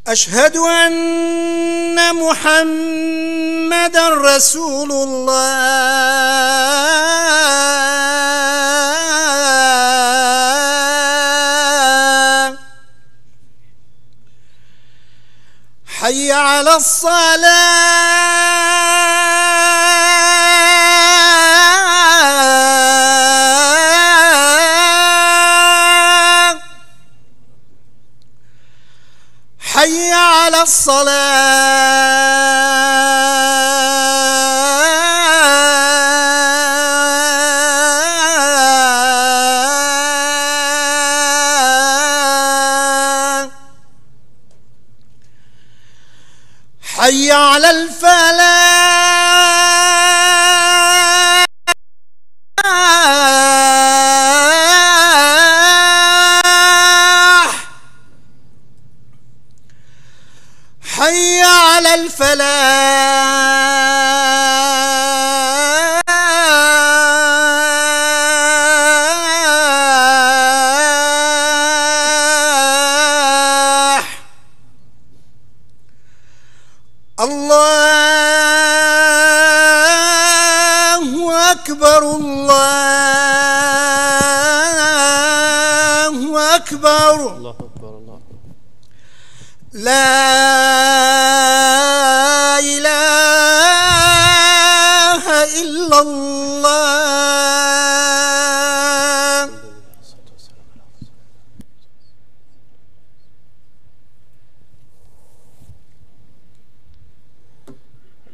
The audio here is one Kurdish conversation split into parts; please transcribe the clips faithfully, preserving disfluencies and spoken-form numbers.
أشهد أن محمدا رسول الله. حي على الصلاة. حي على الصلاة. حي على الفلاح. حي على الفلاح. الله أكبر، الله أكبر. الله أكبر، الله أكبر. لا إله إلا الله.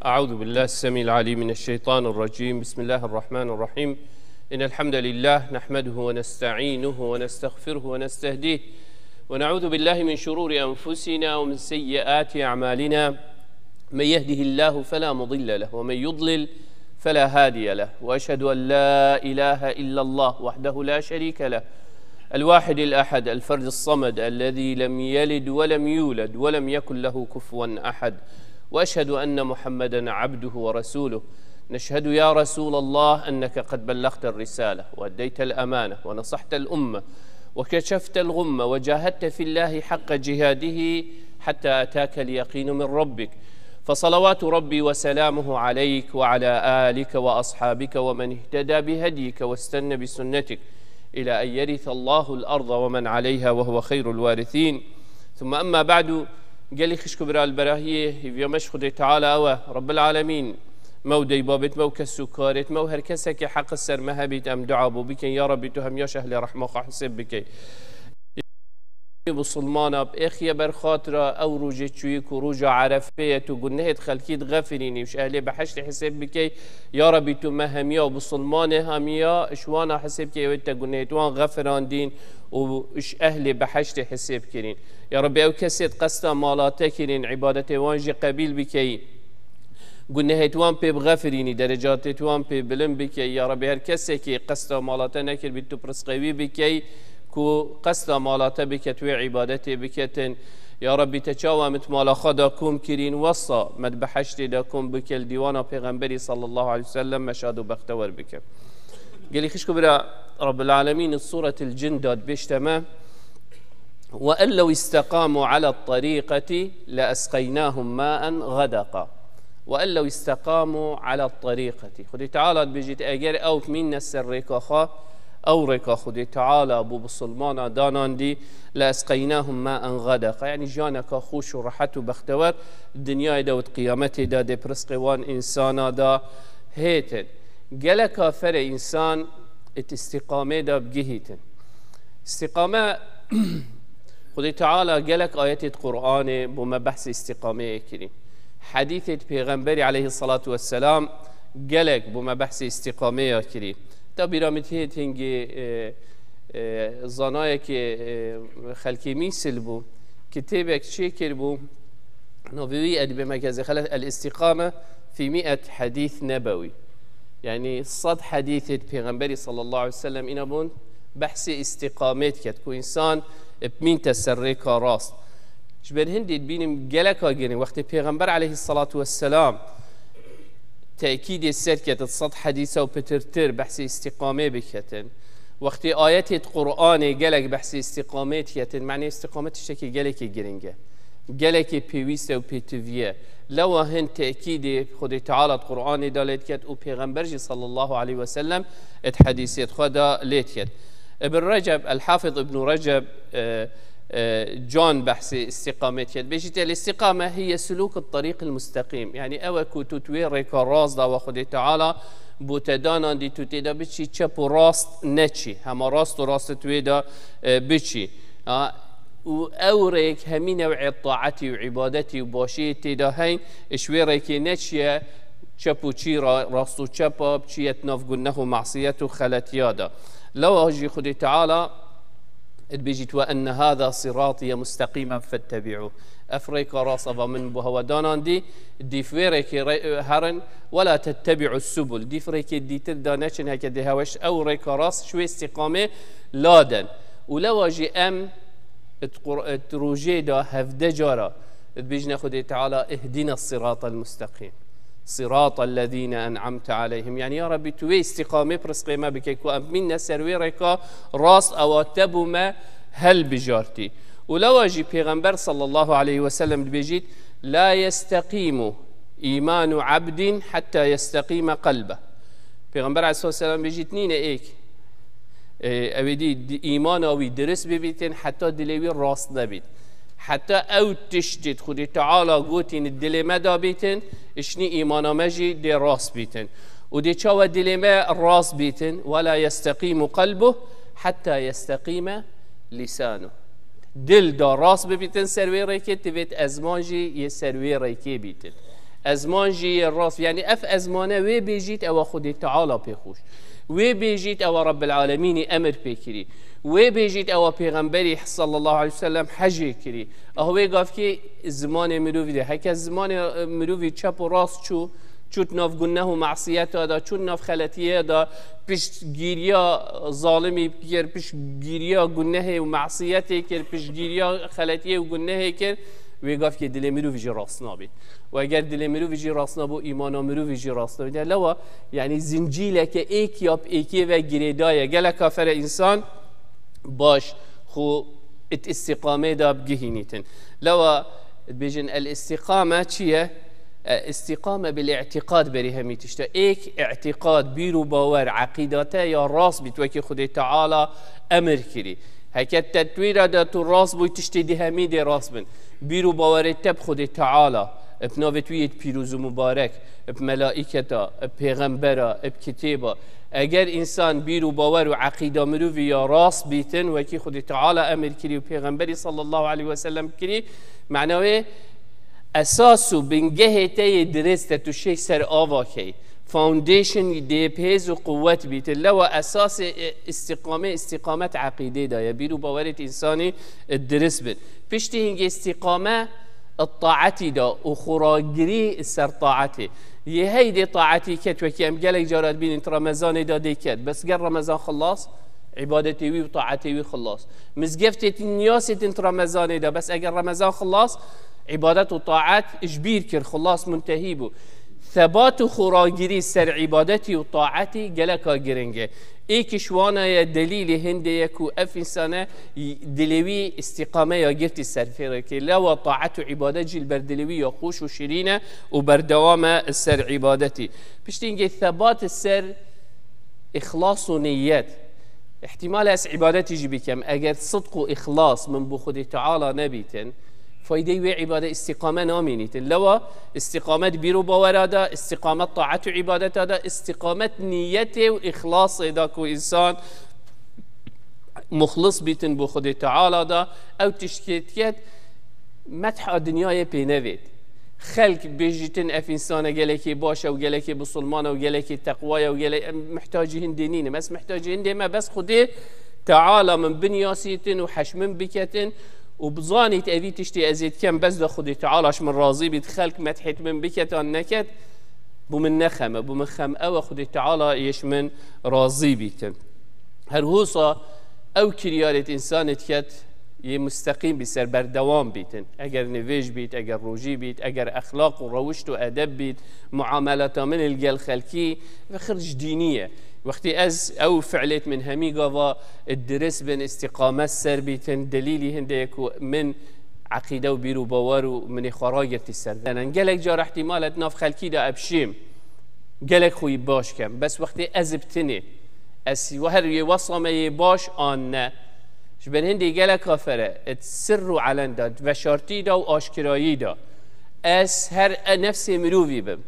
أعوذ بالله السميع العليم من الشيطان الرجيم. بسم الله الرحمن الرحيم. إن الحمد لله نحمده ونستعينه ونستغفره ونستهديه، ونعوذ بالله من شرور أنفسنا ومن سيئات أعمالنا. من يهده الله فلا مضل له، ومن يضلل فلا هادي له، وأشهد أن لا إله إلا الله وحده لا شريك له، الواحد الأحد، الفرد الصمد، الذي لم يلد ولم يولد ولم يكن له كفوا أحد، وأشهد أن محمدا عبده ورسوله. نشهد يا رسول الله أنك قد بلغت الرسالة وأديت الأمانة ونصحت الأمة وكشفت الغمة وجاهدت في الله حق جهاده حتى أتاك اليقين من ربك، فصلوات ربي وسلامه عليك وعلى آلك وأصحابك ومن اهتدى بهديك واستن بسنتك إلى أن يرث الله الأرض ومن عليها وهو خير الوارثين. ثم أما بعد، gelî xişk û bira li berahiyê, hêviya me ji Xwedê Teala ew e, Rabbil Alemîn, me û deybabêt me û kes û karêt me û her kesekê heq ser me hebît, em dua bo bikin, ya Rabbî, tu hemiya ji ehlê rehma xwe hisêb bikey. Musulmana, bi êxiye ber xatira ew rojê çûyî ku roja Erefê ye, tu gunehêt xelkî dixefirînî û ji ehlê behiştê hisêb bikey. Ya Rabbî, tu me hemiya û musulmanê hemiya ji wana hisêb key, ew ê te gunehêt wan xefirandîn û ji ehlê behiştê hisêb kirîn. Ya Rabbî, ew kesêt qesta mala te kirîn, îbadetê wan jî qebîl bikey. Gunehêt wan pê bixefirînî, derecatêt wan pê bilind bikey. Ya Rabbî, her kesekî qesta mala te nekiribî, tu pirsqê wî bikey ku qesta mala te biket, wê îbadetê biketin. Ya Rabbî, te çawa min di mala xwe de kom kirîn, wesa me di behiştê de kom bike, li dîwana Pêxemberî sallallahu aleyhi ve sellem me şad û bextewer bike. Gelî xişk û bira, Rabbil Alemîn li Sûretil Cin de dibêjte me, وأن لو استقاموا على الطريقة لأسقيناهم ماء غدقا. وأن لو استقاموا على الطريقة. Xwedê Teala dibêjit, eger ew mînne ser rêka xwe, ew rêka Xwedê Teala bo bisilmana danandî, لأسقيناهم ماء غدقا. Yanî jiyaneka xweş û rehet û bextewer dinyayê de û di qiyametê de dê pirsqê wan însana de hêtin. Geleka ferê însan it îstîqamê de bigihîtin. Îstîqame, Xwedê Teala gelek ayetê di Qur'anê bo me behsê îstîqameyê kirî. Hedîsê di Pêxemberî aleyhissalatu vesselam gelek bo me behsê îstîqamê ya kirî. Te bîra min tê hingê, e, e, zanayekê, e, xelkê Mîsil bû, kitêbek çêkiribû, navê wî edîbê me kezê xelet, El-Îstîqame fî Mi'et Hedîs Nebewî. Yanî sed hedîsê di Pêxemberî sallallahu aleyhi ve sellem îna bûn behsê îstîqamê diket, ku însan bi mîn te ser rêka rast. Ji ber hindê dibînim geleka girîng, wextê Pêxember aleyhissalatu vesselam tekîdê ser ket, di sed hedîsa û pitirtir behsê îstîqamê biketin. Wextê ayetê di Qur'anê gelek behsê îstîqamê diketin, manê îstîqame tiştekî gelekî girîng e. Gelekî pêwîst e û pêtivî ye. Lewa hin tekîdê Xwedê Teala di Qur'anê de lê diket û Pêxember jî sallallahu aleyhi ve sellem di hedîsê xwe de lê diket. Ibn Receb, El-Hafiz Ibn Receb, e, e, can behsê îstîqamê diket. Bêjît, "El-îstîqame hiye sulûk et-tarîq el-musteqîm." Yanî ew e ku tu di wê rêka rast de we Xwedê Teala bo te danandî, tu tê de biçî, çep û rast neçî. Hema rast û rast di wê de, e, biçî. Ha, û ew rêk hemî new'ê taetî û îbadetî û başiyê tê de heyn, ji wê rêkê neçiye çep û çî ra, rast û çepa, biçiye di nav guneh û masiyet û xeletiya de. Lewa jî Xwedê Teala dibêjît, "Ve enne hâzâ sirâtiye musteqîmen fettebi'û." Ev rêka rast ava min bo hewe danandî, dîf wê rêkê re-, herin, "Ve la tettebi'us subul." Dîf rêkê dîtir de neçin, heke dê hewe ji ew rêka rast, ji wê îstîqamê laden. Û lewa jî em di Qur-, di rojê de hevdeh cara dibêjine Xwedê Teala, "Ihdina siratal musteqîm. Siratal lezîne en'amte aleyhim." Yanî, ya Rebbî, tu wê îstîqamê bi rizqê me bike ku em bimînine ser wê rêka rast, ewa te bo me hilbijartî. Û lewa jî Pêxember sallallahu aleyhi ve sellem dibêjît, "La yesteqîmu îmanu abdin hetta yesteqîme qelbe." Pêxember aleyhissalatu vesselam bêjît, "Nîne êk, e, ew ê dî, di-, îmana wî dirist bibîtin, heta dilê wî rast nebît." Heta ew tiştê di Xwedê Teala gotîn dilê me da bîtin, işnî îmana me jî dê rast bîtin. Û dê çawa dilê me rast bîtin? "Ve la yesteqîmu qelbuh hetta yesteqîme lîsanuh." Dil da rast bibîtin ser wê rêkê, divêt ezman jî yê ser wê rêkê bîtin. Ezman jî yê rast, yanî ev ezmane wê bêjît ewa Xwedê Teala pê xweş. Wê bêjît ewa Rebbil Alemînî emir pê kirî. Wê bêjît ewa Pêxemberî sallallahu aleyhi ve sellem hecê kirî. Ah wê gavkê zimanê mirovî de. Heke zimanê, e, mirovî çep û rast çû, çût nav guneh û masiyeta de, çût nav xeletiye de, piştgiriya zalimî kir, piştgiriya gunehê û masiyetê kir, piştgiriya xeletiyê û gunehê kir, wê gavkê dilê mirovî jî rast nabît. Û eger dilê mirovî jî rast nabû, îmana mirovî jî rast nabît. Lewa, yanî zincîleke êk ya bi êkê ve girêdaye. Gelek kafere însan baş xwe it îstîqamê de bigihînîtin. Lewa dibêjin el îstîqame çi ye? E, îstîqame bil îtîqad berî hemî tişt e. Êk îtîqad, bîr û bawer, eqîda te ya rast bît, wekî Xwedê Teala emir kirî. Heke te di wî re de tu rast bûy, tiştê dî hemî dê rast bin. Bîr û bawerê te bi Xwedê Teala, bi navê wî yê pîroz û mubarek, bi melaîketa, bi pêxembera, bi kitêba. Eger însan bîr û bawer û eqîda mirovî ya rast bîtin, wekî Xwedê Teala emir kirî û Pêxemberî sallallahu aleyhi ve sellem kirî, mena wê esas û bingehê te yê dirêst e, tu şêy ser ava key. Foundation dê bi hêz û quwet bîtin. Lewa esasê, e, îstîqamê, îstîqamet eqîdê de ye. Bîr û bawerêt însanî, e, dirist bin. Piştî hingê îstîqame, e, taetî de û xuragirî ser taetê. Yê heydê taetî ket, wekî em gelek cara dibînin di Remezanê de dê ket. Bes ger Remezan xilas, îbadetê wî û taetê wî xilas. Mizgeftê tin niyasê tin di Remezanê de, bes eger Remezan xilas, îbadet û taet ji bîr kir, xilas, muntehî bû. Sebat û xuragirî ser îbadetî û taetî geleka giring e. Êk ji wana ye, delîlê hindê ye ku ev însane dilê wî îstîqame ya girtî ser fê rêkê. Lewa taet û îbadet jî li ber dilê wî ya xweş û şirîn e û berdewam e ser îbadetî. Piştî hingê sebat ser îxlas û niyet. Îhtimal e ez îbadetî jî bikem. Eger sidq û îxlas min bo Xwedê Teala nebîtin, faydeyê wê îbadet îstîqame namînîtin. Lewa îstîqamet bîr û bawera de, îstîqamet taet û îbadeta de, îstîqamet niyetê û îxlasê de ku însan muxlis bîtin bo Xwedê Teala de, ew tiştê diket, metha dinyayê pê nevêt. Xelk bêjîtin ev însane gelekê baş e û gelekê bisilman e û gelekê teqwa ye û gelek, em mihtacî hindê nînim. Ez mihtacî hindê me, bes Xwedê Teala min binyasîtin û heş min biketin û bizanît evî tiştê ez ê dikem, bes de Xwedê Teala ji min razî bît, xelk methêt min biket an neket, bo min ne xem e. Bo min xem ew e Xwedê Teala yê ji min razî bîtin. Her wisa ew kiryarêt însanê diket yê musteqîm bî, ser berdewam bîtin. Eger nivêj bît, eger rojî bît, eger exlaq û rewişt û edeb bît, muamelata min li gel xelkî, vexir ji dînî ye. Wextî ez ew fiilêt min hemî gava dirist bin, îstîqamet ser bîtin, delîlî hindê ye ku min eqîde û bîr û bawer û min ê xwe ragirtî ser vê. Gelek cara ihtimal e di nav xelkî de ez bişêm, gelek xwe yî baş kem. Bes wextê ez bi tinê, ez her yê wesa me yê baş an ne. Ji ber hindê gelek kafere, di sir û elen de, di veşartî de û aşkirayî de. Ez her e nefsê mirovî bim.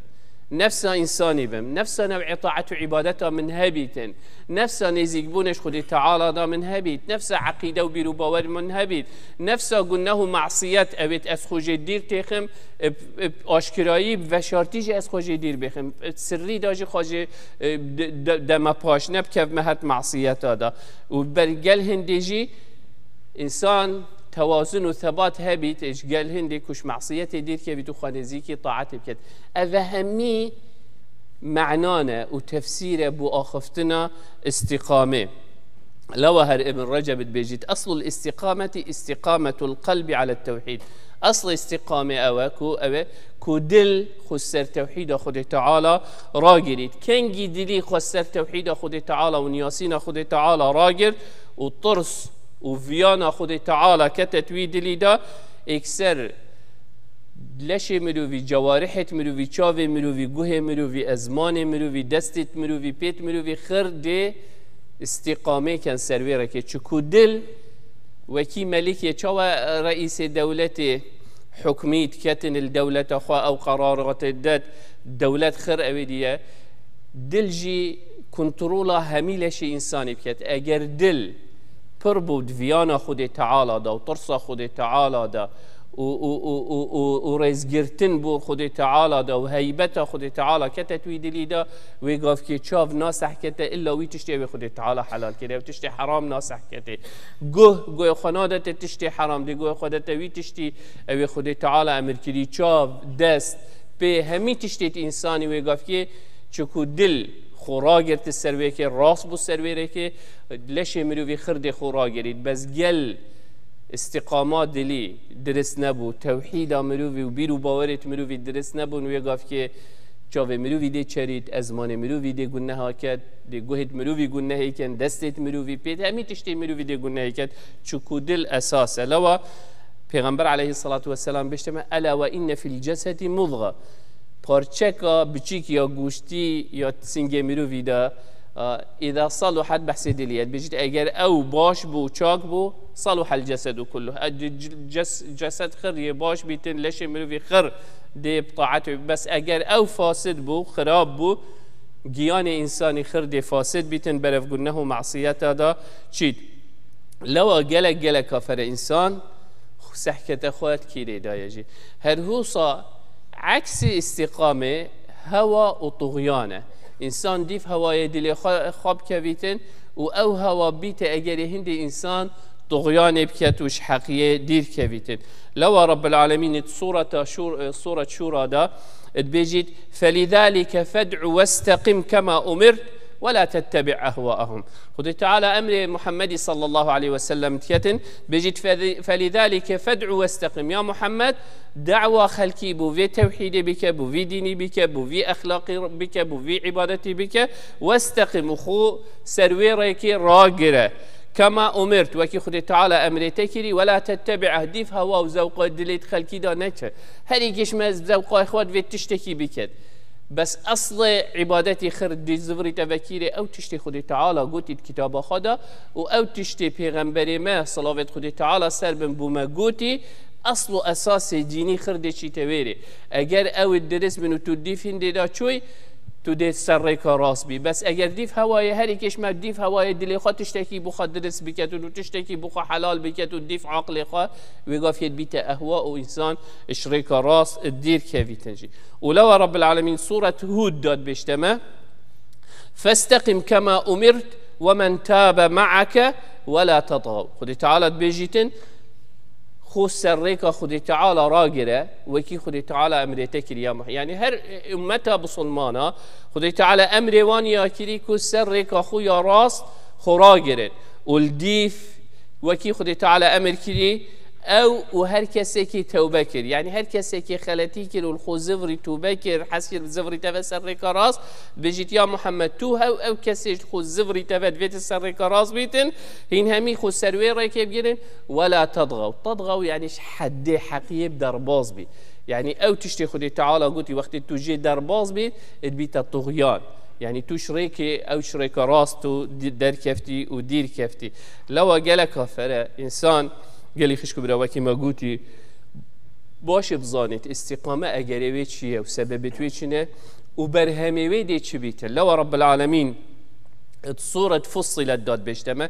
Nefsa însanî bim. Nefsa new îtaet û îbadeta min hebîtin. Nefsa nêzîkbûnê ji Xwedê Teala da min hebît. Nefsa eqîde û bîr û bawer min hebît. Nefsa guneh û masiyet, ewêt ez xwe jê dîr têxim, e, e, aşkirayî, veşartî jî ez xwe jê dîr bêxim. E, sirrî da jî xwe jê, e, de, de, deme paş, ne bikevme het masiyeta da. Û ber gel hindê jî însan tewazun û thebat hebît, ji gel hindê ku ji masiyetê dîr kevît û xwe nêzîkî taetê biket. Ev hemî mena ne û tefsîr e bo axiftina îstîqamê. Lewa her Ibn Receb dibêjît, "Eslul îstîqameti îstîqametul qelbî ala tewhîd." Eslê îstîqamê ew e ku, ew e ku dil xwe ser tewhîda Xwedê Teala ragirît. Kengî dilî xwe ser tewhîda Xwedê Teala û niyasîna Xwedê Teala ragirt û tirs û viyana Xwedê Teala kete di wî dilî de, êkser leşê mirovî, cewarihêt mirovî, çavê mirovî, guhê mirovî, ezmanê mirovî, destêt mirovî, pêt mirovî xir dê îstîqamê ken ser wê rêkê. Çiku dil wekî melikê, çawa reîsê dewletê hukmî diketin li dewleta xwe, ew qeraratê det, dewlet xir ewê diye. Dil jî kontrola hemî leşê însanî biket. Eger dil pir bû di viyana Xwedê Teala de û tirsa Xwedê Teala de û, û, û, û, û, û rêzgirtin bo Xwedê Teala de û heybeta Xwedê Teala kete di wî dilî de, wê gavkê çav naseh kete, illa wî tiştê wê Xwedê Teala helal kiriye, ew tiştê heram naseh kete. Guh, guhê xwe nadete tiştê heram, dê guhê xwe dete wî tiştî ewê Xwedê Teala emir kirî. Çav, dest, pê, hemî tiştê di însanî wê gavkê, çiku dil xwe ragirti ser wê rêkê, rast bû ser wê rêkê, leşê mirovî xirdê xwe ragirît. Bes gel îstîqama dilî dirist nebû, tewhîda mirovî û bîr û bawerêt mirovî dirist nebûn, wê gavkê çavê mirovî dê çerît, ezmanê mirovî dê guneha ket, dê guhêt mirovî gunehê ken, destêt mirovî pêt, hemî tiştê mirovî dê gunehê ket, çiku dil esas e. Lewa Pêxember aleyhissalatu vesselam bêjte me, "Ela ve inne fil cesedi mudga." Parçeka biçîk ya goştî ya singê mirovî de, a, îza saluhat, behsê dilî ye. Dibêjit, eger ew baş bû, çak bû, saluhal cesedu kulluh. E, c-, c-, ces-, cesed xir yê baş bîtin, leşê mirovî xir dê bi taetê. Bes eger ew fasid bû, xirab bû, giyanê însanî xir dê fasid bîtin, berev guneh û masiyeta da çît. Lewa gelek, gelek kafere însan sehkete xwe di kîrê daye jî. Her husa eksî îstîqamê hewa û tuxyan e. Însan dîv hewayê dilê xwe, xwe bikevîtin û ew hewa bîte egerê hindê însan tuxyanê biket û ji heqiyê dîr kevîtin. Lewa Rabbil Alemîn di sureta Şur-, e, suret Şura de dibêjît, "Felidalike fed'u westeqim kema umirt." "Ve la tettebi' ehwaahum." Xwedê Teala emrê Muhammedî sallallahu aleyhi ve sellem diketin, bêjît, "Fe-, felidalike fed'u westeqim." Ya Muhammed, dawa xelkî bo vê tewhîdê bike, bo vî dînî bike, bo vî exlaqî bike, bo vî îbadetî bike, westeqim û xwe ser wê rêkê ragire. Kema umirt, wekî Xwedê Teala emrê te kirî, "Ve la tettebi' ehwa-" dîv hewa û zewqa dilê xelkî da neçe. Herî giş me zewqa xwe divê tiştekî biket. Bes eslê îbadetî xir dê zivirîte vekîrê ew tiştê Xwedê Teala gotî di kitaba xwe de û ew tiştê Pêxemberê me, silavêt Xwedê Teala ser bin, bo me gotî, esl û esasê dînî xir dê çîte wêrê. Eger ew ê dirist bin û tu dîv hindê de çûy, tu dê ser rêka rast bî. Bes eger dîv hewayê herî kêş me, dîv hewayê dilê xwe tiştekî bo xwe dirist biket û tiştekî bo xwe helal biket û dîv aqlê xwe, wê gavkê dibîte ehwa û însan ji rêka rast dîr kevîtin jî. Û lewa Rabbil Alemîn suret Hûd de dibêjte me, "Festeqim kema umirt ve men tabe ma'ake ve la tetgaw." Xwedê Teala dibêjîtin, xwe ser rêka Xwedê Teala ragire, wekî Xwedê Teala emrê te kiriye. Yanî her ummeta bisilmana Xwedê Teala emrê wan ya kirî ku ser rêka xwe ya rast xwe ragirin. Û li dîv wekî Xwedê Teala emir kirî, Ew û her kesekî tewbe kir. Yanî her kesekî xeletî kir û li xwe zivrî tûbe kir, hez kir zivrî teve ser rêka rast, bêjît, ya Muhammed, tu hew ew kesê ji xwe zivrî teve divêtin ser rêka rast bîtin, hîn hemî xwe ser wê rêkê bigirin, wela tedxew. Tedxew yanî ji heddê heqiyê bi derbaz bî. Yanî ew tiştê Xwedê Teala gotî, wextê tu jê derbaz bî, dibîte tuxyan. Yanî tu ji rêkê, ew ji rêka rast û di-, derkeftî û dîr keftî. Lewa gelek kafere, însan, gelî xişk û bira, wekî me gotî, baş e bizanît, îstîqame egerê wê çi ye û sebebê wê çi ne û berhemê wê dê çi bîte. Lewa Rabbil Alemîn di Sûret Fussilet de dibêjte me,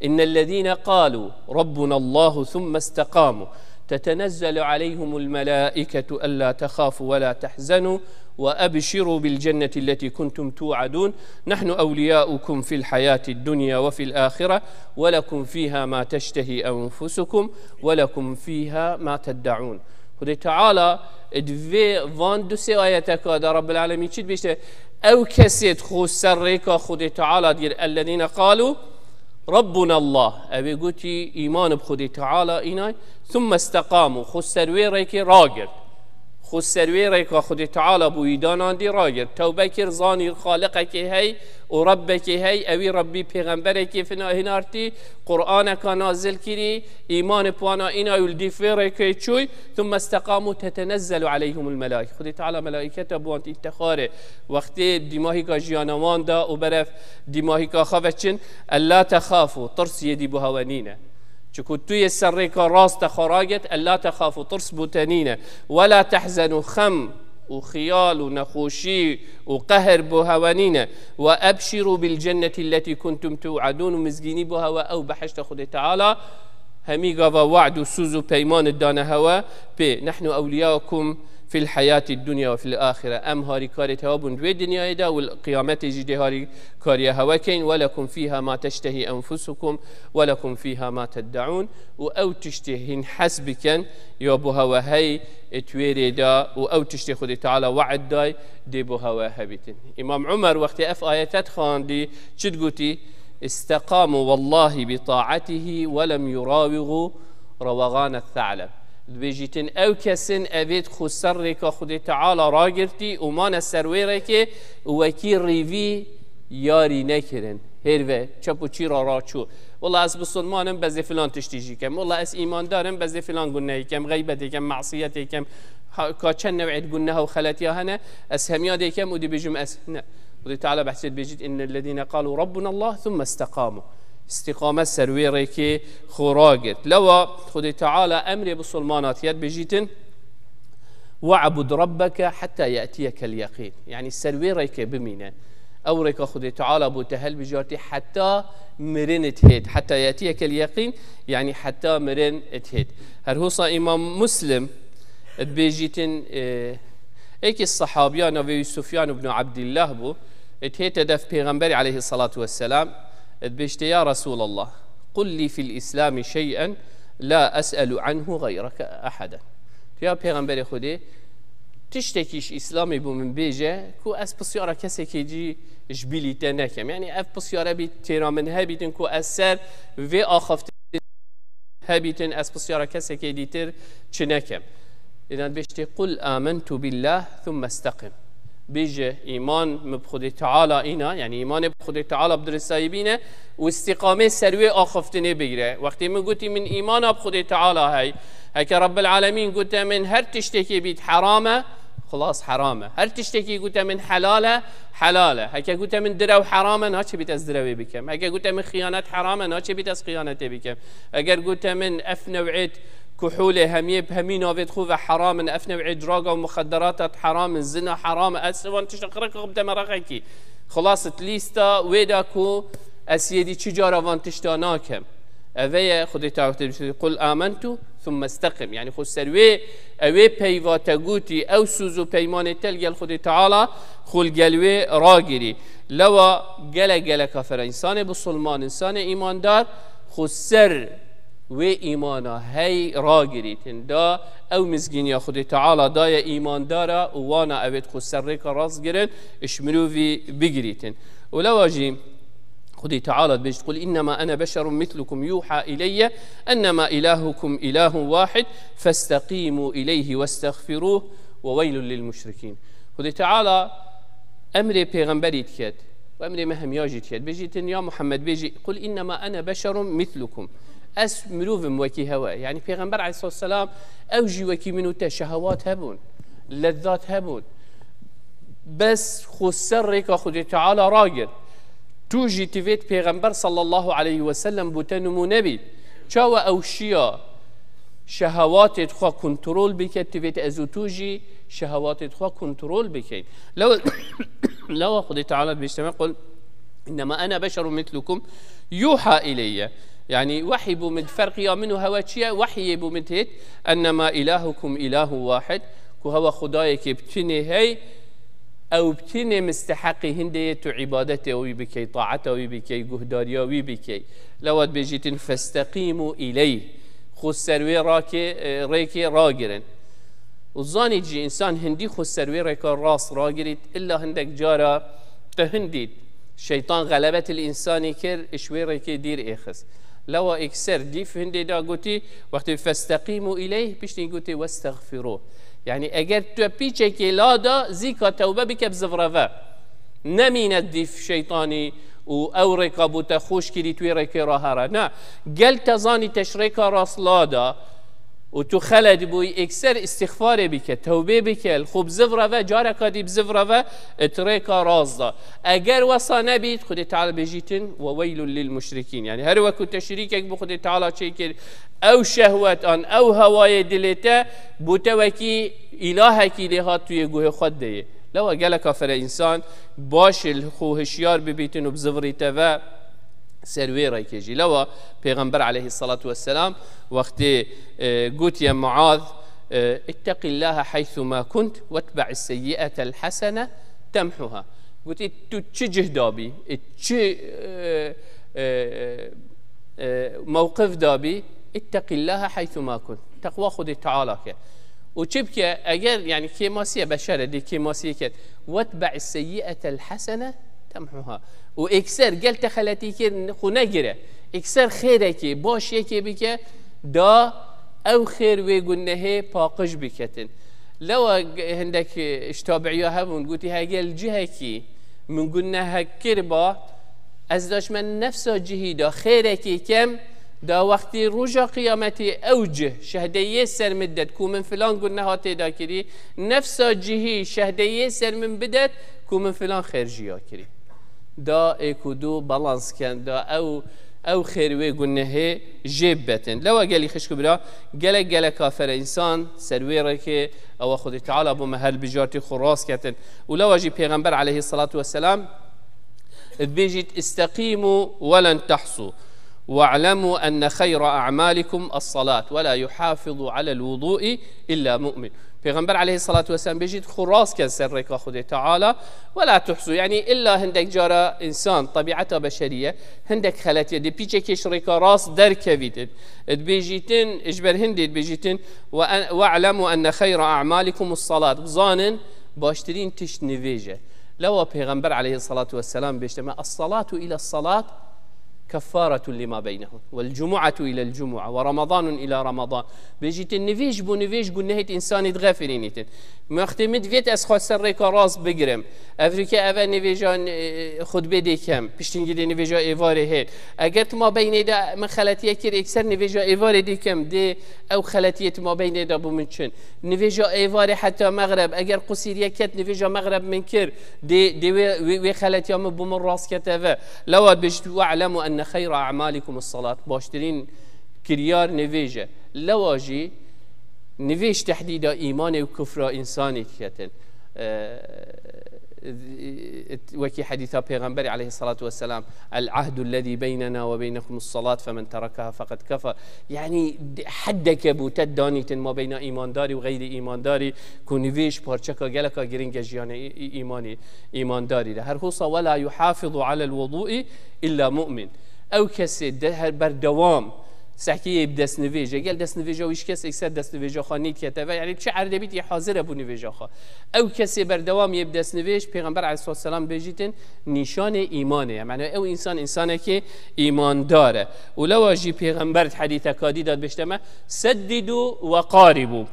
"إن الذين قالوا ربنا الله ثم استقاموا تتنزل عليهم الملائكة ألا تخافوا ولا تحزنوا وأبشروا بالجنة التي كنتم توعدون نحن أولياؤكم في الحياة الدنيا وفي الآخرة ولكم فيها ما تشتهي أنفسكم ولكم فيها ما تدعون." Xwedê Teala di vê van du sê ayeteka de Rabbil Alemîn çi dibêjte? Ew kesê xwe ser rêka Xwedê Teala digir, "الذين قالوا ربنا الله." Ew ê gotî, îman bi Xwedê Teala înay, "ثم استقاموا." Xwe ser wê rêkê ragirt. Xwe ser wê rêka Xwedê Teala bûyî danandî ragirt. Tewbe kir, zanî Xaliqekê hey û Rebbekê hey, ewî Rebbî pêxemberekê fina-, hinartî, Qur'aneka nazil kirî, îmanê piwana îna û li dîf vê rêkê çûy, "ثم استقاموا تتنزل عليهم الملائكة." Xwedê Teala melaîketa bi wan îftixarê, wextê dîmahîka jiyana wan da û berev dîmahîka xwe veçin, "ألا تخافوا", tirs yê dî bo hewe nîne. Çiku tu yê ser rêka rast de xwe ragirt, "ألا تخافوا", tirs bo te nîne. "ولا تحزنوا", xem û xiyal û nexweşî û qehr bo hewe nîne. "وأبشروا بالجنة التي كنتم توعدون", û mizgînî bo hewe ew behişta Xwedê Teala, hemî gava we'd û sûz û peyman dane hewe pê. "نحن أولياؤكم في الحياة الدنيا وفي الآخرة." Em harîkarê hewe bûn di wê dinyayê de û li qiyametê jî dê harîkariya hewe keyn. "ولكم فيها ما تشتهي أنفسكم ولكم فيها ما تدعون." Û ew tiştê hîn hes bikin, ya bo hewe hey, e, twêrê da û ew tiştê Xwedê Teala we'd day, dê bo hewe hebîtin. Îmam Umer wextê ev ayete dixwandî, çi digotî? "استقاموا والله بطاعته ولم يراوغوا روغان الثعلب." Dibêjîtin, ew kesin evêt xwe ser rêka Xwedê Teala ragirtî û mane ser wê rêkê û wekî rîvî yarî nekirin. Hêr ve çep û çîra raçû. "Wela ez bisilman im, bezê filan tiştî jî kem. Wela ez îmandar im, bezê filan gunehî kem, xeybetê kem, masiyetê kem." Ha, ka çend new'ê di guneha û xeletiya hene, ez hemiya dê kem û dibêjim ez ne. Xwedê Teala behsê dibêjît, "إن الذين قالوا ربنا الله ثم استقاموا." Îstîqame ser wê rêkê xwe ragirt. Lewa Xwedê Teala emrê bisilmana tiye dibêjîtin, "واعبد ربك حتى يأتيك اليقين." Yanî ser wê rêkê bimîne. Ew rêka Xwedê Teala bo te helbijartî heta mirin it hêt. "حتى يأتيك اليقين", yanî heta mirin it hêt. Her hosa Îmam Muslim dibêjîtin, e, êkî sehabiya navê wî Sufyan ibn Abdillah bû. It hête def Pêxemberî aleyhissalatu vesselam. Dibêjte, "يا رسول الله، قل لي في الإسلام شيئا لا أسأل عنه غيرك أحدا." Tu ya Pêxemberê Xwedê, tiştekî ji Îslamê bo min bêje ku ez pisyara kesekê cî ji bilî te nekem. Yanî ev pisyare bî têra min hebîtin ku ez ser vê axaftinê hebîtin, ez pisyara kesekê dîtir çi nekem. Êdan bêjtê, "قل آمنت بالله ثم استقم." Bêje, îman min bi Xwedê Teala îna, yanî îmanê bi Xwedê Teala bi dirisayî bîne û îstîqamê ser wê axiftinê bigire. Wextê min gotî, min îmana bi Xwedê Teala hey, heke Rebbil Alemîn gote min her tiştekê bît heram e, xilas heram e. Her tiştekî gote min helal e, helal e. Heke gote min direw heram e, naçe bît ez direwê bikem. Heke gote min xiyanet heram e, naçe bît ez xiyanetê bikem. Eger gote min ev new'êt kuhulê hemiyê bi hemî navêt xwe ve heram in, ev new'ê draga û muxedderata heram in, zina heram e, ez van tişta xirek xwe bideme rexekî. Xilas it lîsta wê da ku ez yê dî çi cara van tişta nakem. Eve ye Xwedê Teala dibêjî, "قل آمنت ثم استقم." Yanî xwe ser wê, ew ê peyva te gotî, ew sûz û peymanê te li gel Xwedê Teala, xwe li gel wê ragirî. Lewa gelek gelek kafira însanê bisilman, însanê îmandar, xwe ser wê îmana hey ragirîtin. Da ew mizgîniya Xwedê Teala daye îmandara û wana evêt xwe ser rêka rast girin, ji mirovî bigirîtin. Û lewa jî Xwedê Teala dibêjit: "Qul innema ene beşerun mislukum yuha ileyye ennema ilahukum ilahun wahid festeqimu ileyhi westexfiruh ve weylun lil muşrikîn." Xwedê Teala emrê pêxemberî diket û emrê me hemiya jî diket. Bêjîtin, ya Muhammed, bêjî: "Qul innema ene beşerun mislukum." Ez mirovim wekî hewe. Yanî Pêxember aleyhisselam ew jî wekî min û te şehewat hebûn, lezzat hebûn. Bes xwe ser rêka Xwedê Teala ragir. Tu jî divêt Pêxember sallallahu aleyhi ve sellem bo te nimûne bî. Çawa ew şiya şehewatê xwe kontrol bike, divêt ez û tu jî şehewatê xwe kontrol bikeyn. Lew, lewa Xwedê Teala dibêjte me: "Qul innema ene beşerun mislukum yuha ileyye." Yanî wehy bû min, ferqiya min û hewe çi ye? Wehyê bû min têt: "Ennema ilahukum ilahun wahid." Ku hewe Xwedayekê bi tinê hey, ew bi tinê misteheqî hindê ye tu îbadetê wî bikey, taeta wî bikey, guhdariya wî bikey. Lewa dibêjîtin: "Festeqîmu ileyh." Xwe ser wê rakê, e, rêkê ragirin. Û zanît jî, însan hindî xwe ser wê rêka rast ragirît, illa hindek cara tu hindît şeytan xelebet li însanî kir, ji wê rêkê dîr êxist. Lewa êkser dîf hindê da gotî, wextê "Festeqîmu ileyh", piştî gotî "Westexfiruh". Yanî eger tu pîçekê la da, zîka tewbe bike, bi zivreve. Nemîne dîf şeytanî û ew rêka bo te xweş kirî, tu wê rêkê ra here. Ne, gel te zanî te ji rêka rast la da û tu xelet bûyî, êkser îstixfarê bike, tewbê bike, li xwe bi zivreve, careka dî bi zivreve, di rêka rast da. Eger wesa nebît, Xwedê Teala bêjîtin: "Ve weylun lil muşrikîn." Yanî her weku te şirîkek bi Xwedê Teala çêkir, ew şehwet an, ew hewayê dilê te, bo te wekî îlahekî lê hat, tu yê guhê xwe deyê. Lewa geleka fere însan baş li xwe hişyar bibîtin û bi zivrî te ve ser wê rêkê jî. Lewa Pêxember aleyhissalatu vesselam wextê, e, gotiye Muaz, e, "İtteqillaha haythuma kunt vetbe'is seyyi'atel hasene temhuha." Gotî, tu çi cih dabî, e, çi, e, e, e, mewqif dabî, "İtteqillaha haythuma kunt." Teqwa Xwedê Teala ke. Û çi bike, eger, yanî kêmasî ye, beşer e, dê kêmasî ket. "Vetbe'is seyyi'atel hasene temhuha." Û êkser gel te xeletî kir, xwe negire. Êkser xêrekê, baş yekê bike, da ew xêr wê gunehê paqij biketin. Lewa g-, hindek, e, ji tabi'iya hebûn, gotî, "Heger li cihekî min gunehek kir ba, ez daşme nefsa cihî da xêrekê kem, da wextê roja qiyametê ew cih şehdeyê ser min det ku min filan guneha tê da kirî, nefsa cihî şehdeyê ser min bidet ku min filan xêr jî ya kirî." Da êk û du balans ken, da ew, ew xêr wê gunehê jê bibetin. Lewa gelî xişk û bira, gelek gelek kafere însan ser wê rêkê, ewa Xwedê Teala bo me her bijartî xwe rast ketin. Û lewa jî Pêxember aleyhissalatu vesselam dibêjît: "İsteqimu ve len tahsu. Ve'lemu enne xeyra a'malikum es-salat ve la yuhafizu alel vudu'i illa mu'min." Pêxember aleyhissalatu vesselam bêjît: "Xwe rast ken ser rêka Xwedê Teala, ve la tuhsu." Yanî illa hindek cara însan, tebiata beşerî ye, hindek xeletiye, dê pîçekê ji rêka rast derkevîtin. Dibêjîtin, ji ber hindê dibêjîtin: "Ve en-, ve'lemu enne xeyra a'malikum es-salat." Bizanin, baştirîn tişt nivêj e. Lewa Pêxember aleyhissalatu vesselam bêjte me: "Es-salatu ila salat keffaretun lima beynehun. Vel cumu'atu ila cumu'a. Ve Ramazanun ila Ramazan." Bêjîtin, nivêj bo nivêj gunehêt însanî dixefirînîtin. Wextê min divêt ez xwe ser rêka rast bigirim. Evrîke eve nivêja, e, xutbê dê kem. Piştîngî dê nivêja êvarê hêt. Eger tu ma beynê de min xeletiye kir, êkser nivêja êvarê dê kem. Dê ew xeletiyê tu ma beynê de bo min çin. Nivêja êvarê heta mexreb, eger qusîriyek ket, nivêja mexreb min kir, dê, dê wê, wê, wê xeletiya min bo min rast kete ve. Lewa dibêjit: "Ve'lemu enne xeyra a'malikum es-salat." Baştirîn kiryar nivêj e. Lewa jî nivêj tehdîda îmanê û kufra însanî diketin. E, wekî hedîsa Pêxemberê aleyhissalatu vesselam, "El-ahdu lezî beynena ve beynekum es-salat, femen terekaha feqed kefer." Yanî, d-, heddeke bû te danîtin mabeyna îmandarî û xeyrî îmandarî, ku nivêj parçeka geleka giring e jiyanê î-, î-, îmanî, îmandarî de. Her hosa, "Ve la yuhafizu alel vudu'i illa mu'min." Ew kesê de her berdewam Sehkî yê bi destnivêj e. Gel destnivêja wî ji kesek ser destnivêja xwe nît kete ve. Yanî çi erdê bît yê hazir e bû nivêja xwe. Ew kesê berdewam yê bi destnivêj, Pêxember aleyhisselam bêjîtin nîşanê îmanê ye. Mane ew însan, însanekê îmandar e. Û lewa jî Pêxember di hedîteka dî de dibêjte me, "Seddîdû we qarîbû.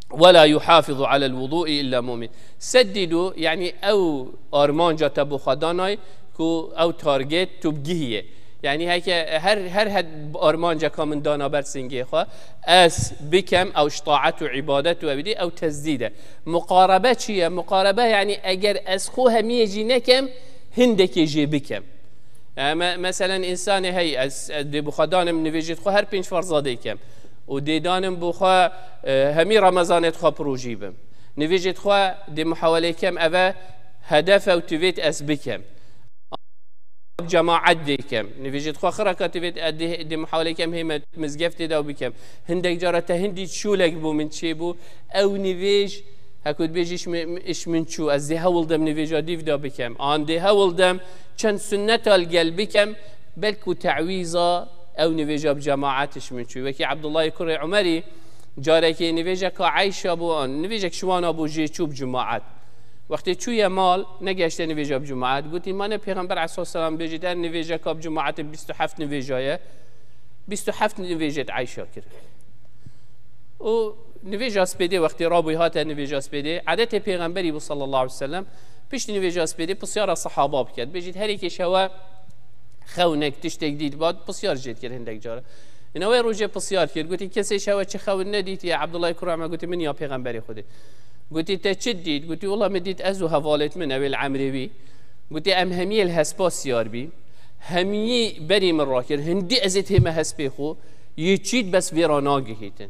Wela yuhafizu alel wudu'i illa mu'min." Seddîdû, yanî ew armanca te bo xwe danay ku ew target tu bigihiyê. Yanî heke her, her hed armanceka min dana ber singê xwe, ez bikem, ew ji taet û îbadet û ew dî, ew tesdîd e. Muqarebe çi ye? Muqarebe, yanî eger ez xwe hemiyê jî nekem, hindekê jê bikem. E, me-, meselen, însanê hey, ez, ez dê bi xwe danim nivêjê xwe her pênc ferza dê kem. Û dê danim bi xwe, e, hemî Remezanê xwe pirojî bim. Nivêjê xwe dê muhawelê kem, eve hedef e û tivêt ez bikem. Cemaet dê kem. Nivêjê xwe xiraka tivêt, e, dê, dê muhawelê kem hê me-, mizgeftê de bikem. Hindek cara te hindî şûlek bû min çêbû. Ew nivêj, heko dibêjî iş min, iş min çû. Ez dê hewl dem nivêja dîv de bikem. An dê hewl dem çend sunneta li gel bikem. Belku tewîza ew nivêja bi cemaet iş min çû. Wekî Abdullahê kurê Umerî carekê nivêjeka Eyşa bû, an nivêjek şiwana bû jê çû bi cemaet. Wextê çûye mal, negeşte nivêja bi cemaet. Gotî, "Ma ne Pêxember aleyhisselam bêjî, der nivêjeka bi cemaetê bîst û heft nivêja ye. Bîst û heft nivêjê di Eyşa kir." Û nivêja spêdê wextê rabûy hate nivêja spêdê, edetê Pêxemberî bû sallallahu aleyhi ve sellem, piştî nivêja spêdê pisyara sehaba biket. Bêjît, her yekê şewe xewnek, tiştek dît, ba pisyar jê dikir hindek cara. Îna wê rojê pisyar kir, gotî, "Kesê şewe çi xewn nedîtiye?" Abdullah kura me gotî, "Min ya Pêxemberê Xwedê." Gotî, "Te çi dît?" Gotî, "Wela min dît ez û hevalêt min, ew ê li emrê wî." Gotî, "Em hemiyê li hespa siyar bî. Hemiyî berî min rakir. Hindî ez ê tême hespê xwe. Yê çît bes vê ra nagihîtin."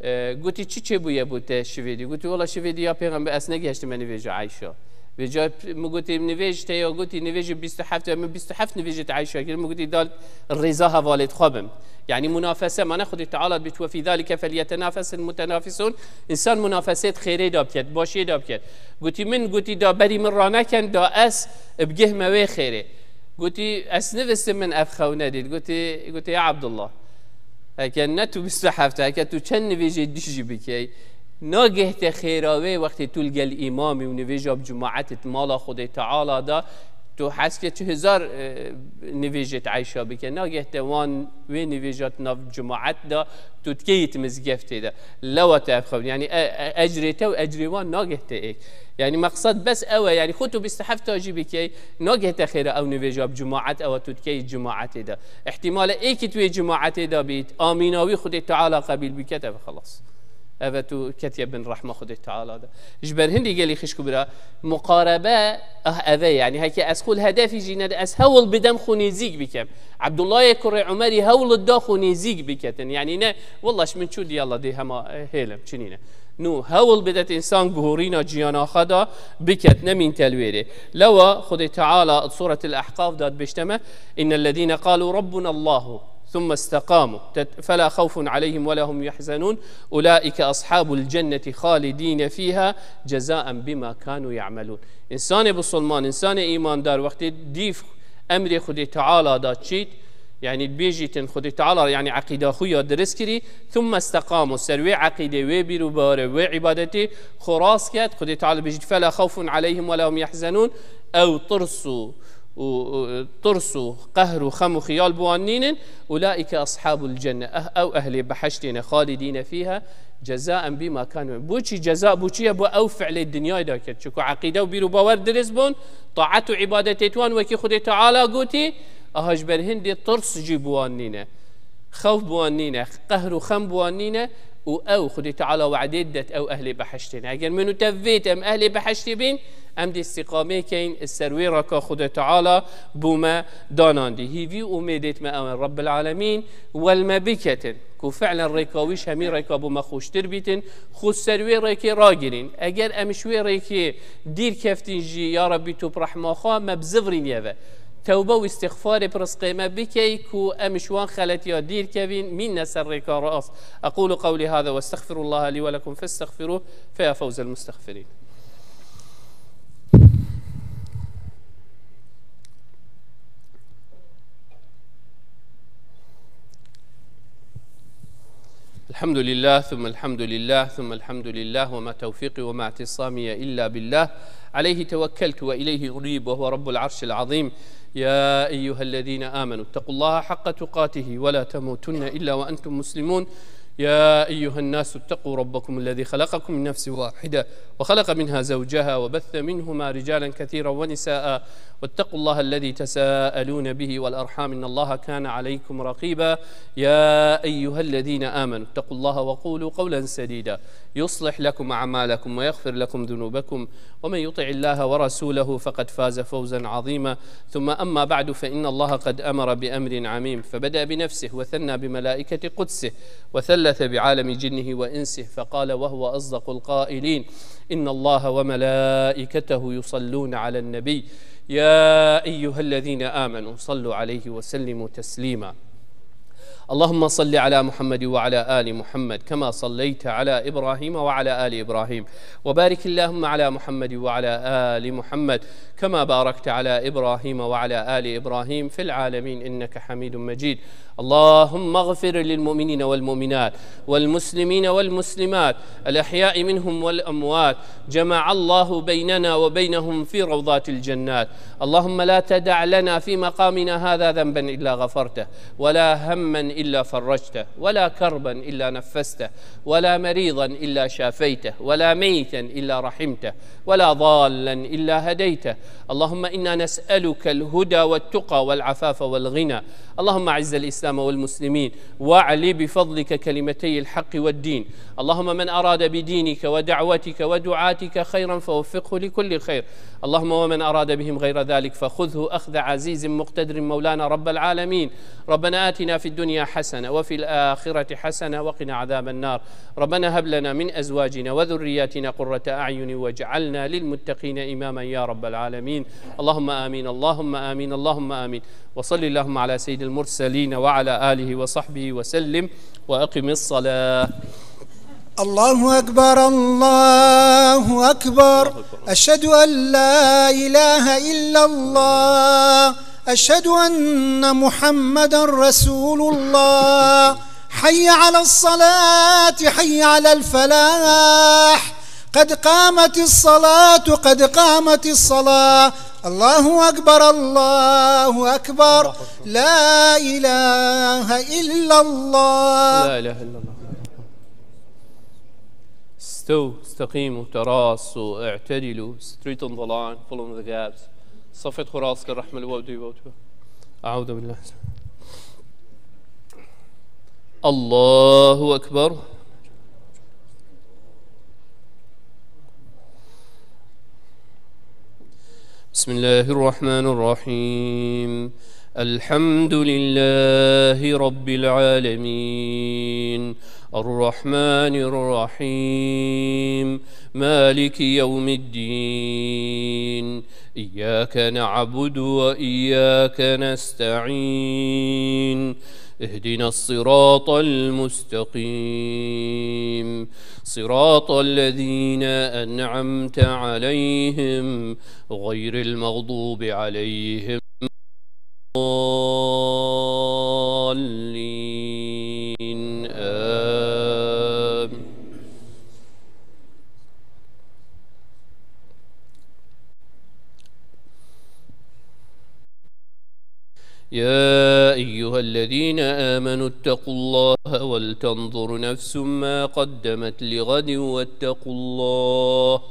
E, gotî, "Çi çêbûye bo te şivê dî?" Gotî, "Wela şivê dî ya Pêxember ez negihiştime nivêja Eyşa." Vêca min gotî, "Nivêj te ya gotî nivêjê bîst û heft, min bîst û heft nivêjê te Eyşa kir." Min gotî, "Dal rêza hevalêt xwe bim." Yanî munafese, mane Xwedê Teala dibêt, "Ve fî zalike felyetênafesil mutenafisûn." Însan munafesê di xêrê de biket, başiyê de biket. Gotî, "Min gotî da berî min raneken, da ez bigihme wê xêrê." Gotî, "Ez nivîsim min ev xew nedît." Gotî, gotî, "Ya Abdullah, heke ne tu bîst û heft, heke tu çend nivêjê dî jî bikey, nageh te xêra wê wextê tu li gel îmamî û nivêja bi cemaetê di mala Xwedê Teala da, tu hez ke çi hezar, e, nivêjê di Eyşa bike, nageh te wan wê nivêja di nav cemaet da, tu dikeyî di mizgeftê de. Lewa te ev xewn, yanî, e, e, ecrê te û ecrê wan nageh te êk. Yanî meqsed bes ew e, yanî xwe tu bîst û heft jî bikey, nageh te xêra ew nivêja bi cemaet ew tu dikeyî cemaetê de. Îhtîmal e êkî tu yê cemaetê de bît, amîna wî Xwedê Teala qebîl biket, ev xelas. Ev e tu ketiye bin rehma Xwedê Teala de. Ji ber hindî gelî xişk û bira, muqarebe, ah, ev e, yanî heke ez xwe li hedefî jî nede, ez hewl bidem xwe nêzîk bikem. Abdullahê kurê Umerî hewl da xwe nêzîk biketin. Yanî ne, "Wallah, ji min çû diyala dê hema, e, hêlim, çi nîne." Nû, hewl bidet însan guhorîna ciyana xwe da biket, nemîn te li wêrê. Lewa Xwedê Teala di Sûretil Ehqaf de dibêjte me, "Innellezîne qalû rabbunallahu." ثم استقاموا تت-، فلا خوف عليهم ولا هم يحزنون، أولئك أصحاب الجنة خالدين فيها جزاء بما كانوا يعملون. Însanê bisilman, însanê îmandar wextê dîv emrê Xwedê Teala da çît, yanî bêjîtin Xwedê Teala, yanî eqîda xwe ya dirist kirî, ثم استقاموا، ser wê eqîdê, wê bîr û bawerê, wê îbadetê xwe rast ket, Xwedê Teala bêjît, فلا خوف عليهم ولا هم يحزنون، ew tirs û û, û, tirs û qehr û xem û xiyal bi wan nînin, أولئك أصحاب الجنة، eh, ew ehlê behiştê ne, خالدين فيها جزاء بما كانوا. Boçî ceza, boçî ye bo ew fiilê dinyayê de ket? Çunku eqîde û bîr û bawer dirist bûn, taet û îbadetê wan wekî Xwedê Teala gotî, aha ji ber hindê tirs jî bi wan nîne. Xewf bi wan nîne, qehr û xem bi wan nîne û ew Xwedê Teala we'dê didet ew ehlê behiştê ne. Eger min û te vêt em ehlê behiştê bîn, em dê îstîqamê keyin, ser wê reka Xwedê Teala bo me danandî. Hîvî û umêdêt me ew in, Rebbil Alemîn wel me biketin ku fi'len rêka wî ji hemî rêka bo me xweştir bîtin, xwe ser wê rêkê ragirîn. Eger em ji wê rêkê dîr keftîn jî, ya Rebbî tu bi rehma xwe me bizivirînî ve. Tewbe û îstixfarê bi rizqê me bikey ku em ji wan xeletiya dîr kevîn, mînne ser rêka rast. أقول قولي هذا وأستغفر الله لي ولكم فاستغفروه فيا فوز المستغفرين. الحمد لله، ثم الحمد لله، ثم الحمد لله، وما توفيقي وما اعتصامي إلا بالله، عليه توكلت وإليه أنيب، وهو رب العرش العظيم. يا أيها الذين آمنوا اتقوا الله حق تقاته ولا تموتن إلا وأنتم مسلمون. يا أيها الناس اتقوا ربكم الذي خلقكم من نفس واحدة وخلق منها زوجها وبث منهما رجالا كثيرا ونساء، واتقوا الله الذي تساءلون به والأرحام، إن الله كان عليكم رقيبا. يا أيها الذين آمنوا اتقوا الله وقولوا قولا سديدا، يصلح لكم أعمالكم ويغفر لكم ذنوبكم، ومن يطع الله ورسوله فقد فاز فوزا عظيما. ثم أما بعد، فإن الله قد أمر بأمر عميم، فبدأ بنفسه وثنى بملائكة قدسه وثلث بعالم جنه وإنسه، فقال وهو أصدق القائلين: إن الله وملائكته يصلون على النبي، يا أيها الذين آمنوا صلوا عليه وسلموا تسليما. اللهم صل على محمد وعلى آل محمد كما صليت على إبراهيم وعلى آل إبراهيم، وبارك اللهم على محمد وعلى آل محمد كما باركت على إبراهيم وعلى آل إبراهيم في العالمين إنك حميد مجيد. اللهم اغفر للمؤمنين والمؤمنات والمسلمين والمسلمات الأحياء منهم والأموات. جمع الله بيننا وبينهم في روضات الجنات. اللهم لا تدع لنا في مقامنا هذا ذنبا إلا غفرته، ولا هما إلا فرجته، ولا كربا إلا نفسته، ولا مريضا إلا شافيته، ولا ميتا إلا رحمته، ولا ضالا إلا هديته. اللهم إنا نسألك الهدى والتقى والعفاف والغنى. اللهم أعز الإسلام والمسلمين، وأعل بفضلك كلمتي الحق والدين. اللهم من أراد بدينك ودعوتك ودعاتك خيرا فوفقه لكل خير. اللهم ومن أراد بهم غير ذلك فخذه أخذ عزيز مقتدر مولانا رب العالمين. ربنا آتنا في الدنيا حسنة وفي الآخرة حسنة وقنا عذاب النار. ربنا هب لنا من أزواجنا وذرياتنا قرة أعين واجعلنا للمتقين إماما يا رب العالمين. اللهم آمين، اللهم آمين، اللهم آمين. وصل اللهم على سيد المرسلين وعلى آله وصحبه وسلم، وأقم الصلاة. الله أكبر، الله أكبر. أشهد أن لا إله إلا الله. أشهد أن محمدا رسول الله. حي على الصلاة، حي على الفلاح. قد قامت الصلاة، قد قامت الصلاة. الله أكبر، الله أكبر. لا إله إلا الله. لا إله إلا الله. استووا، استقيموا، تراصوا، اعتدلوا، straighten the line, fill in the gaps. صفت خراص كالرحمة الودي وتو. أعوذ بالله. الله أكبر. بسم الله الرحمن الرحيم. الحمد لله رب العالمين. الرحمن الرحيم. مالك يوم الدين. إياك نعبد وإياك نستعين. اهدنا الصراط المستقيم. صراط الذين أنعمت عليهم غير المغضوب عليهم ولا الضالين. آمين. يا أيها الذين آمنوا اتقوا الله ولتنظر نفس ما قدمت لغد واتقوا الله،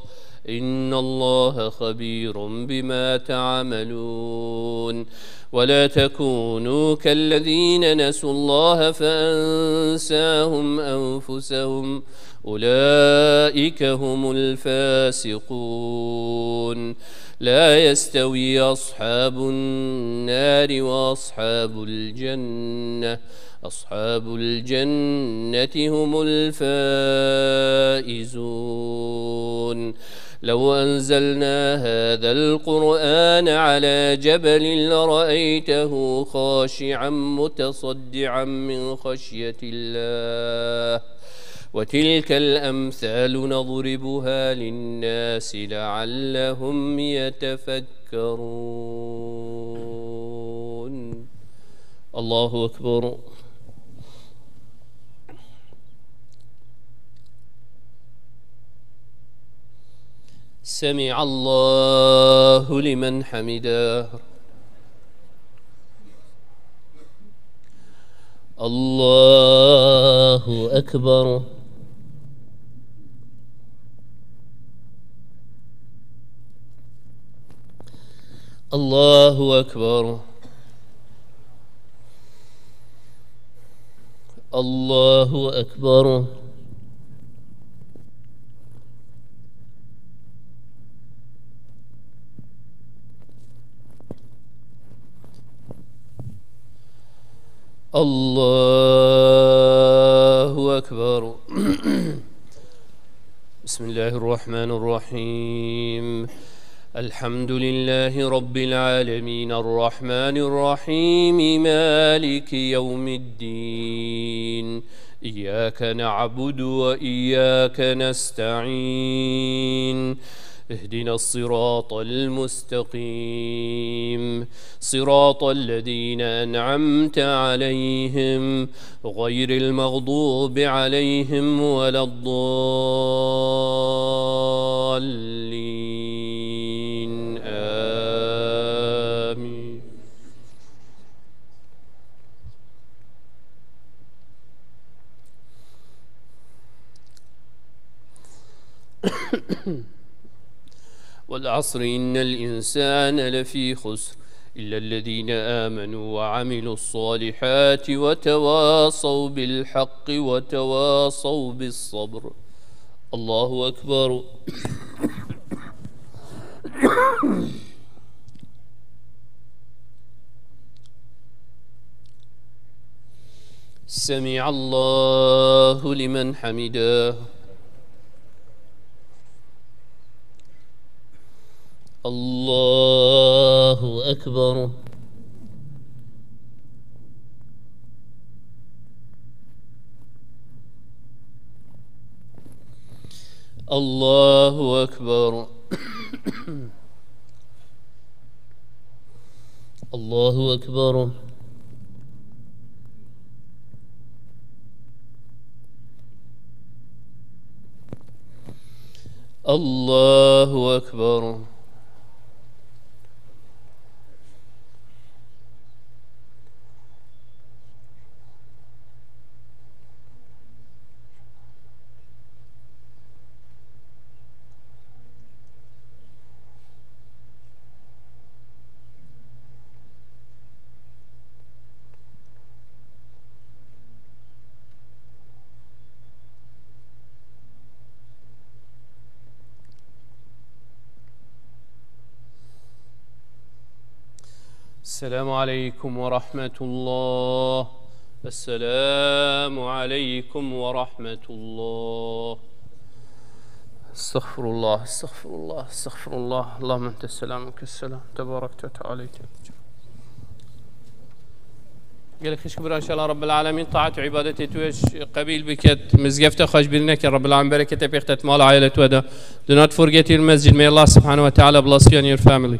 إن الله خبير بما تعملون. ولا تكونوا كالذين نسوا الله فأنساهم أنفسهم، أولئك هم الفاسقون. لا يستوي أصحاب النار وأصحاب الجنة، أصحاب الجنة هم الفائزون. لو أنزلنا هذا القرآن على جبل لرأيته خاشعا متصدعا من خشية الله. وتلك الأمثال نضربها للناس لعلهم يتفكرون. الله أكبر. سمع الله لمن حمده. الله أكبر. الله أكبر. الله أكبر. الله أكبر. بسم الله الرحمن الرحيم. الحمد لله رب العالمين، الرحمن الرحيم، مالك يوم الدين. إياك نعبد وإياك نستعين. اهدنا الصراط المستقيم، صراط الذين أنعمت عليهم، غير المغضوب عليهم ولا الضالين. آمين. والعصر إن الإنسان لفي خسر، إلا الذين آمنوا وعملوا الصالحات وتواصوا بالحق وتواصوا بالصبر. الله أكبر. سمع الله لمن حمده. الله أكبر. الله أكبر. الله أكبر. الله أكبر. السلام عليكم ورحمة الله. السلام عليكم ورحمة الله. استغفر الله، استغفر الله، استغفر الله. اللهم أنت السلام ومنك السلام. تباركت وتعاليت. Gelek xişk bira, inşallah Rabbil Alemin taat û îbadetê tu ê ji qebîl biket. Mizgefta xwe ji bîr neke, Rabbil Alemin bereketê pêxtet mala aîlet we de. Do not forget your masjid. May Allah subhanahu wa ta'ala bless you and your family.